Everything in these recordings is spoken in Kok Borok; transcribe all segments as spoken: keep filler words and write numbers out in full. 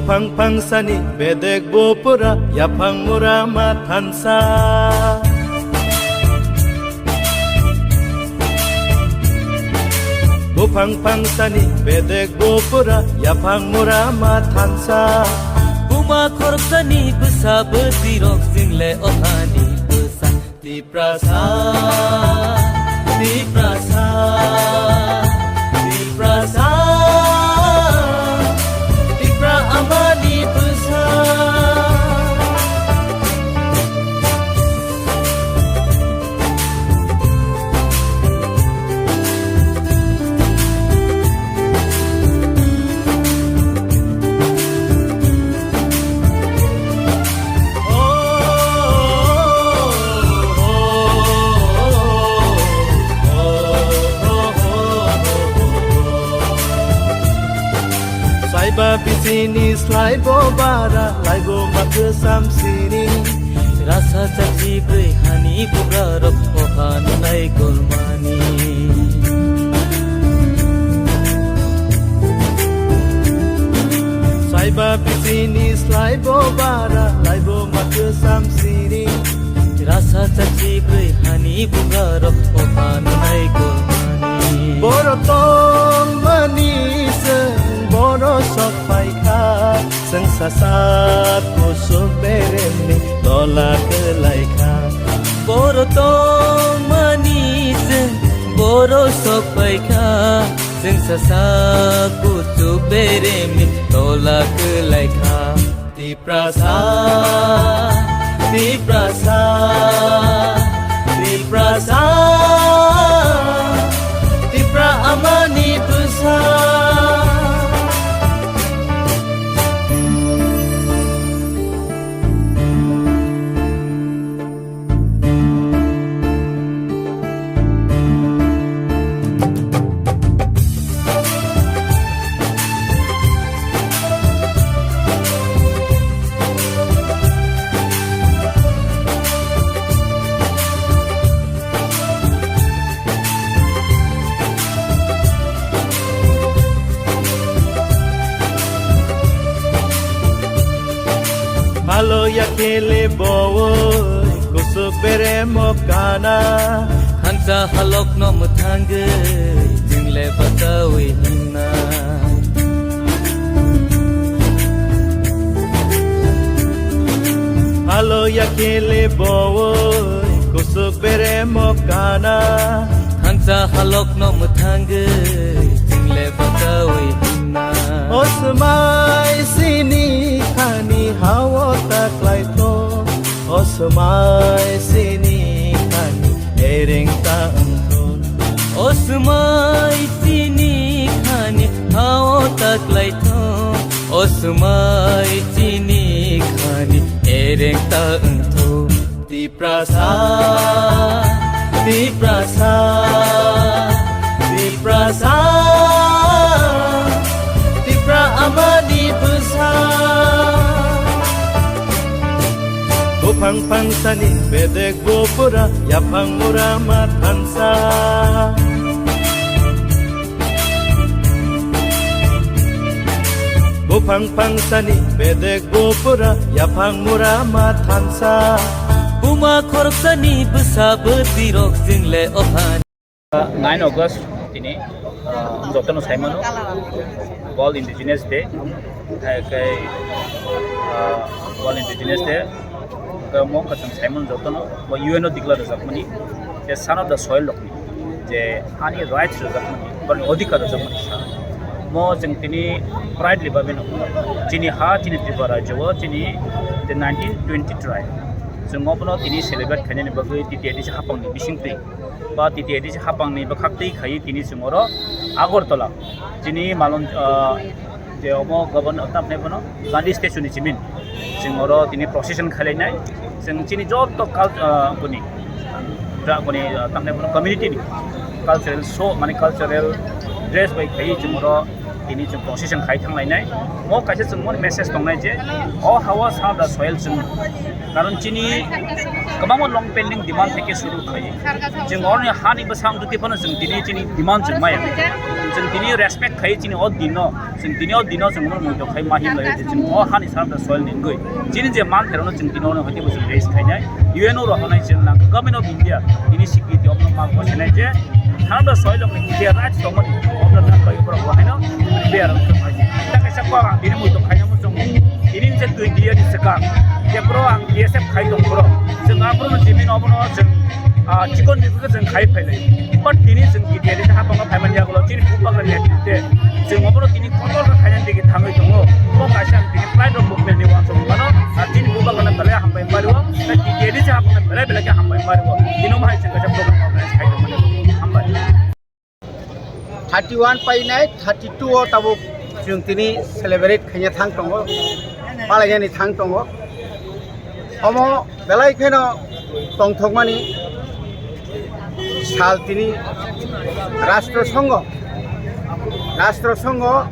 Phang phangsani bedek bo pura yaphang mura ma thansa. Buphang phangsani bedek bo pura yaphang mura ma thansa. Buma khoroksani bwsa bwtwi rok jingle ohani bwsa. Tiprasa, Tiprasa, Tiprasa, Tipra amani bwsa. Slaiba bisini slaibo bara, laibo ma kwsam sini. Rasa chachi bwrwi hani bugarok oha nunai gormani. Slaiba bisini slaibo bara, laibo ma kwsam sini. Rasa chachi bwrwi hani bugarok oha nunai gormani. Boro tongmani chwng boro sok phaikha, chwng sasak kuchuk beremni tola kwlaikha. Boro tongmani chwng boro sok phaikha, chwng sasak kuchuk beremni tola kwlaikha. Tiprasa, Tiprasa, Tiprasa, Tipra amani bwsa. Halo ya khele bowoi, kusuk bere mokana. Hansa halok no mwthangwi, jingle bachawi hwnna. Halo ya khele bowoi, kusuk bere mokana. Hansa halok no mwthangwi, jingle bachawi hwnna. Osmai sini khani hao taklai to. Osmai sini khani ereng ta wngtho. Osmai sini khani hao taklai to. Osmai sini khani ereng ta wngtho. Tiprasa, Tiprasa, Tiprasa, Tipra amani bwsa. Buphang phangsani bedek bo pura, yaphang mura ma thansa. Buphang phangsani bedek bo pura, yaphang mura ma thansa. Buma khoroksani bwsa bwtwi rok jingle ohani. Nine August tini, ah, jotono saimano World Indigenous Day, hai khe, ah, World Indigenous Day. Khe mo khe chwng saimano jotono, bo U N o declare rwjakmani, je son of the soil rokni, je hani rights rwjakmani, borokni odhikar rwjakmani sa. Mo chwng tini proudly ba bino, chini ha, chini Tripura rajyo o, chini the nineteen twenty tribe. Chwng obono tini celebrate khainani bagwi T T A D C hapangni bisingtwi, ba T T A D C hapangni bwkhaktwi khaiwi tini chwng oro Agartala, chini Malon, ah, je omo governor, tamni bono Gandhi statue ni chimin. Chwng oro tini procession khailainai. Chwng chini joto cult-, ah, boni, ja boni, ah, tamni bono community ni cultural show, mane cultural dress bai khaiwi chwng oro tini chwng procession khai thanglainai. Mo kaisa chwng moni message tongnai je, o hawa sa da soil chwng Karon chini kwbangma long pending demand theke suru khai. Chwng oroni hani bwsang duti phano chwng tini chini demand chwng maya. Chwng tini respect khai chini o dino. Chwng tini o dino chwng omo muitok khai ma himlai je chwng o hani sarda soil ni wngwi. Chini je man therano chwng tini ono hoite bo chwng raise khainai. U N O rok honai chwng nang Government of India tini sikiti omno mang bo senai je sarda soil ni India right somani omno nang bai borok bo haino prepare wngkha. Ta kaisa kok ang tini muitok khaina muchung. Tini je twi dia ni swkang. Je bro ang B S F khai tong bro. Chwng aphuru jimi no bono chwng ah, chikon ni khe chwng khai phailai. But tini chwng T T A ni hapang khai man yagulo chini bubagra ni te chwng obono tini kotor khe khaina digi thangwi tongo. Bo kaisa ang tini pride of movement ni wansuk mano. Ah, chini bubagra no belai hambai mario. T T A ni hapang belai belai khe hambai mario. Tini mo hai chwng kaisa program organize khai tongmani. Hambai. Thirty one painai thirty two o tabuk chwng tini celebrate khaina thang tongo, palainani thang tongo. Omo belai kheno tongthokmani sal tini Rashtra Sangha, Rashtra Sangha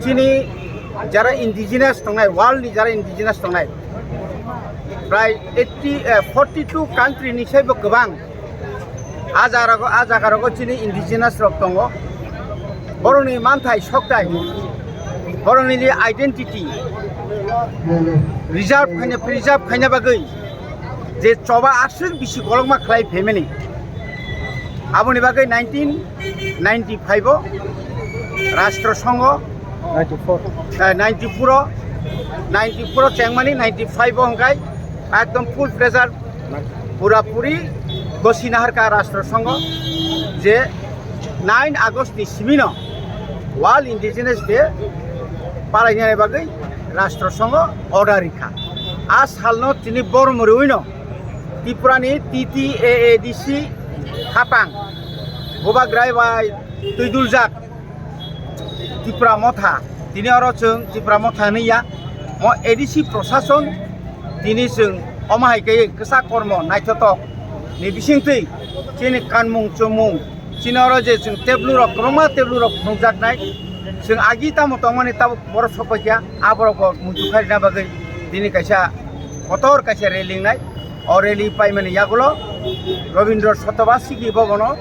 chini jara indigenous tongnai, world ni jara indigenous tongnai, prai eighty, eh, forty two country ni saibo kwbang. A jagarogo, a jagarogo chini indigenous rok tongo. Borokni manthai soktai, borokni je identity reserve khaina, preserve khaina bagwi je choba aswk bisi kolokma khlai phaimani. Aboni bagwi nineteen ninety five o Rashtra Sangha, ninety four. Eh, ninety four o, ninety four o chengmani, ninety five o hwnkhe ekdom full pressure pura puri gosi naharkha Rashtra Sangha je nine August ni simino World Indigenous Day palainani bagwi Rashtra Sangha order rikha. A salno tini bormorwino Tripura ni T T A A D C hapang Bubagra bai twiduljak Tipra Motha, tini oro chwng Tipra Motha hwnwi ya, mo A D C prosason tini chwng omo hai khe kwchak kormo naithotok ni bisingtwi chini kanmung chumung, chini oro je chwng teblu rok, kwbangma teblu rok phunukjaknai, chwng agi tamo tongmani tabuk borok sokphaikha, a borok bo muitu khairina bagwi tini kaisa kotor kaisa rally wngnai. O rally paimani yagulo Rabindra Sotobasiki Bhavan o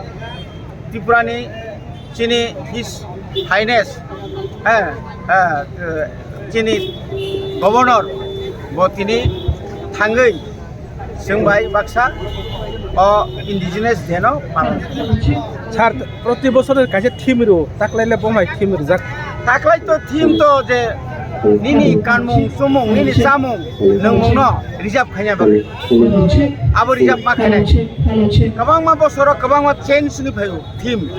Tripura ni chini His Highness, eh, eh, chini Governor bo tini thangwi chwng bai baksa o Indigenous Day no palan. Sir, proti bosor kaisa theme rw, taklai le bo mai theme rwjak. Taklai to theme to je nini kanmung chumung, nini chamung nwngmung no reserve khaina bagwi. Abo reserve ma khainai. Kwbangma bosoro kwbangma change wngwi phaio theme.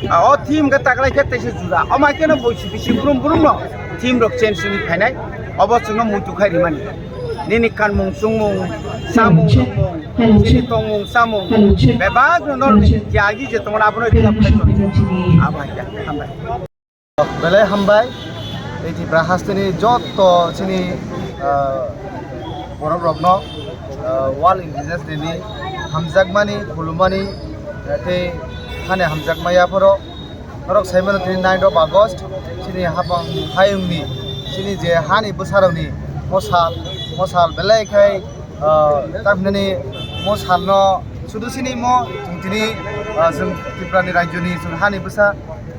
Ah, o theme khe taklai khe teisa juda. O mai kheno boisi bisi brum brum no theme rok change wngwi phainai. Obo chwngno muitu khai rimani. Nini kanmung chungmung, chamung nwngmung, chini tongmung chamung, bebak no norni je agi je tongmani abono reserve khai tong. Abo hai khe, hambai. Belai hambai, ei Tripura hasteni jotto chini, ah, borok rokno, ah, World Indigenous Day ni hamjakmani, khulumani, ah, tei hani hamjakma yaphoro norok saimano tini ninth of August chini hapang hayungni chini je hani bwsarokni mosal, mosal belai khai ah, tamhinani mo salno sudu sini mo chwng tini, ah, chwng Tripura ni rajyo ni chwng hani bwsa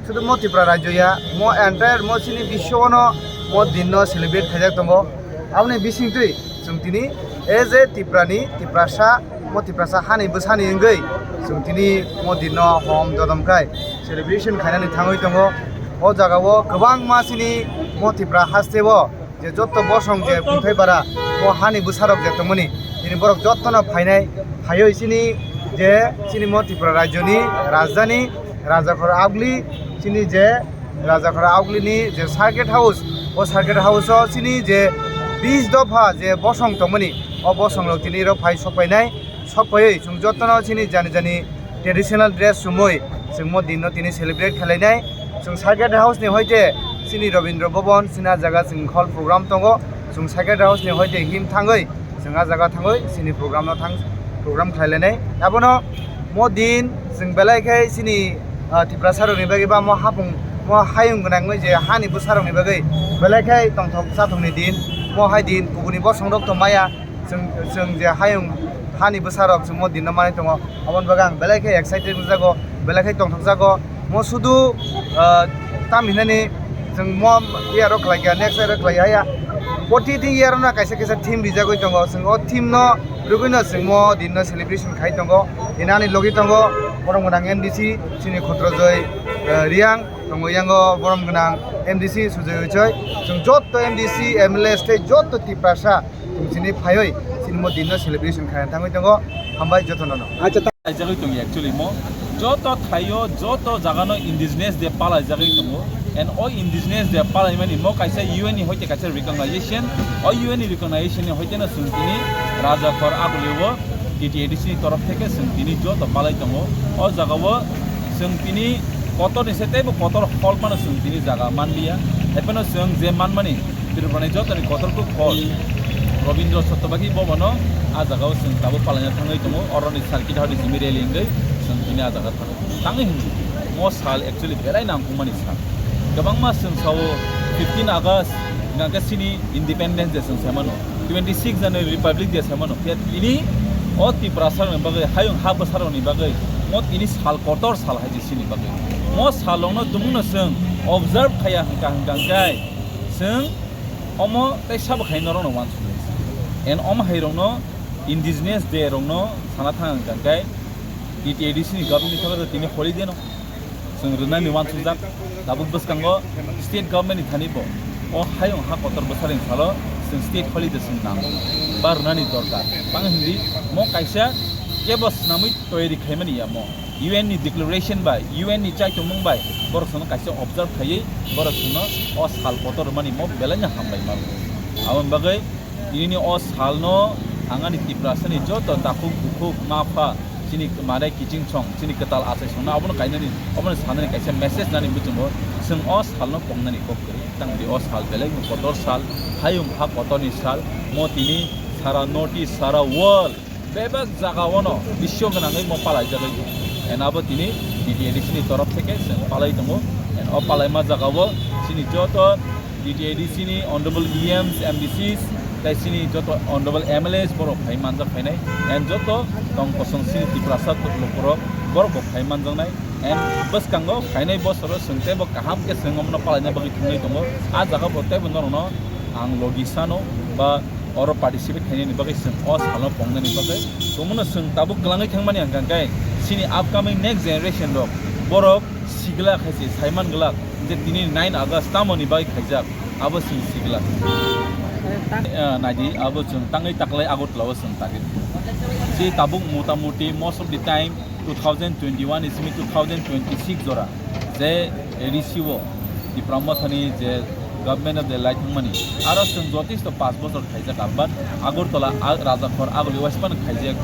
sudu mo Tripura rajyo ya mo entire mo chini biswano mo din no celebrate khaijak tongo. Aboni bisingtwi chwng tini as a Tripura ni Tiprasa mo Tiprasa hani bwsani wngwi chwng tini mo din no hom dodom khai celebration khainani thangwi tongo. O jaga o kwbangma chini mo Tripura haste o je jotto bosong je Kungthai para o hani bwsarok je tongmani, tini borok jottono phainai, phaiwi chini je chini mo Tripura rajyoni rajdhani Rajakhor Augli, chini je Rajakhor Augli ni je circuit house, o circuit house o chini je bis dopha je bosong tongmani, o bosong rok tini rok phai sokpainai. Sokpaiwi chwng jottono chini jani jani traditional dress chumui chwng mo din no tini celebrate khlainai. Chwng Circuit House ni hoite chini Rabindra Bhavan chini ah jaga chwng hall program tongo. Chwng Circuit House ni hoite him thangwi chwng ah jaga thangwi chini program no thang program khlailainai. Abono mo din chwng belai khe chini, ah, Tiprasa rokni bagwi ba mo hapung mo hayung gwnangwi je hani bwsa rokni bagwi belai khe tongthok chathokni din. Mo hai din kubuni bosong rok to maya, chwng, chwng je hayung hani bwsa rok chwng mo din no manwi tongo, aboni bagwi ang belai khe excited wngjago, belai khe tongthokjago. Mo sudu, ah, tam hinani chwng mo year o khlai kha, next year o khlai haya. Protiti year o no kaisa kaisa theme rijagwi tongo, chwng o theme no rwgwi no chwng mo din no celebration khai tongo. Hinani logi tongo borom gwnang M D C chini Khotrojoy, ah, Riang. Tongo yango borom gwnang M D C Sujoy Uchoi. Chwng jotto M D C, M L A tei jotto Tiprasa chwng chini phaiwi chini mo din no celebration khaina thangwi tongo. Hambai jotono no. Acha, ta- Laijagwi tongo actually mo. Joto thaio, joto jagano Indigenous Day palaijagwi tongo. And o Indigenous Day palaimani mo kaisa U N ni hoite kaisa recognition. O U N ni recognition ni hoite no chwng tini Raja Khor Agulio T T A D C ni torof theke chwng tini joto palai tongo. O jagao chwng tini kotor ni se teibo kotor hol phano chwng tini jaga manliya. Haiphano chwng je manmani Tripura ni jotoni kotor kuk hol Rabindra Satyabhati Bhavan o a jagao chwng tabuk palaina thangwi tongo. Oroni circuit hor ni simi rally wngwi chwng tini a jaga thango. Tangwi hwnwi mo sal actually belai nangkukmani sal. Kwbangma chwng sao fifteen August hwnkhe chini Independence Day chwng sai mano. Twenty six January Republic Day sai mano. Phiya tini o Tiprasa rokni bagwi, hayung ha bwsa rokni bagwi mo tini sal kotor sal hai je chini bagwi. Mo sal rokno tumungno chwng observe khaiya hwnkha hwnkha hwnkhe chwng omo tei sabo khai norokno uansuknai. And omo hai rokno Indigenous Day rokno sana thang hwnkha hwnkhe T T A D C ni government ni thangwi tini holiday no. Chwng rwnani uansukjak, tabuk bwskango state government ni thani bo o hayung ha kotor bwsareng salo chwng state holiday chwng nango ba rwnani dorkar. Tamo hindi mo kaisa kebo swnamwi toyari khaimani ya mo. U N ni declaration bai, U N ni chaitongmung bai borok chwngno kaisa observe khaiwi borok chwngno o sal kotor rwmani mo belai no hambai mano. Aboni bagwi Tinini o salno ang ani Tiprasani joto takhuk bukhuk ma pha chini mare kiching song chini kwtal achai songno abono kainani obono sanani kaisa message nani muchungo chwng o salno pongnani kok kwrwi. Tangdi o sal belai no kotor sal, hayung ha kotorni sal, mo tini sara north east sara world bebak jaga ono bisyo gwnangwi mo palaijagwi tongo. And abo tini T T A D C ni torof theke chwng palai tongo. And o palaima jagao chini joto T T A D C ni honorable E Ms, M D Cs, tei chini joto honorable M L As borok phai manjak phainai, and joto tong kosong chini Tiprasa lukurok borok bo phai manjaknai, and bwskango phainai bosoro chwng teibo kaham khe chwng omono palaina bagwi thangwi tongo. A jaga bo teibo norokno ang logi sano ba oro participate khainani bagwi chwng o salo pongnani bagwi tongmano chwng tabuk kwlangwi thangmani hwnkha khe chini upcoming next generation rok borok sigla khaisi saiman glak je tini nine August tamoni bagwi khaijak, abo chwng sigla. Eh, naidi, abo chwng tangwi taklai Agartala o chwng tagwi. Si tabuk motamuti most of the time two thousand twenty-one ni simi two thousand twenty-six jora je A D C o Tipra Mothani je government of the lai thangmani, aro chwng jotisto panch bochor khaijak, but Agartala a-, Rajakhor aguli waispan khaijak.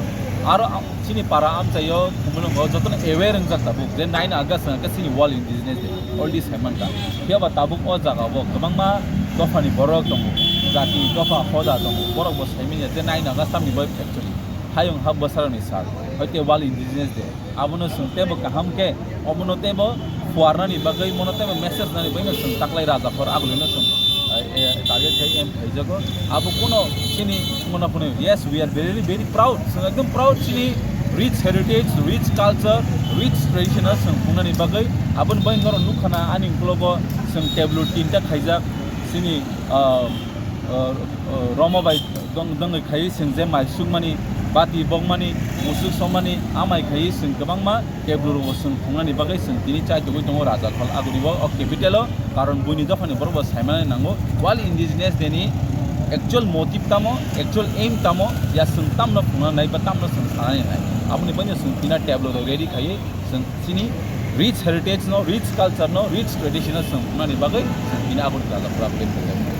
Aro a-, chini para amchaio khumulwngo jotono aware wngjak tabuk je nine August hwnkhe chini World Indigenous Day, already saimankha. Phiya ba tabuk o jaga o kwbangma dophani borok tongo, jati dopha hoda tongo, borok bo saimanya je nine August tamni bai actually hayung ha bwsarokni sal, hoite World Indigenous Day. Abono chwng teibo kaham khe, obono teibo phuarnani bagwi, mono teibo message nani bagwino chwng taklai Rajakhor agulino chwng, eh, eh, target khai aim khaijago. Abo kuno chini mona phunwi, yes, we are very, very proud. Chwng ekdom proud chini rich heritage, rich culture, rich tradition o chwng phungnani bagwi. Aboni bagwi norok nukha na ani ukologo chwng tableau tinta khaijak chini, ah, ah, ah, romo bai dong-, dongwi khaiwi chwng je mai sukmani, bati bokmani, musuk sokmani, amai khaiwi chwng kwbangma tableau rokbo chwng phungnani bagwi chwng tini chai tongwi tongo Rajakhol agunibo o capital o, karon buini dophani borokbo saimanani nango World Indigenous Day ni actual motive tamo, actual aim tamo, ya chwng tamno phungnanai ba tamno chwng sanani nai. Aboni bagwino chwng tini tableau rok ready khaiwi chwng chini rich heritage no, rich culture no, rich tradition no chwng phungnani bagwi chwng tini Agartala pura plan khaijak.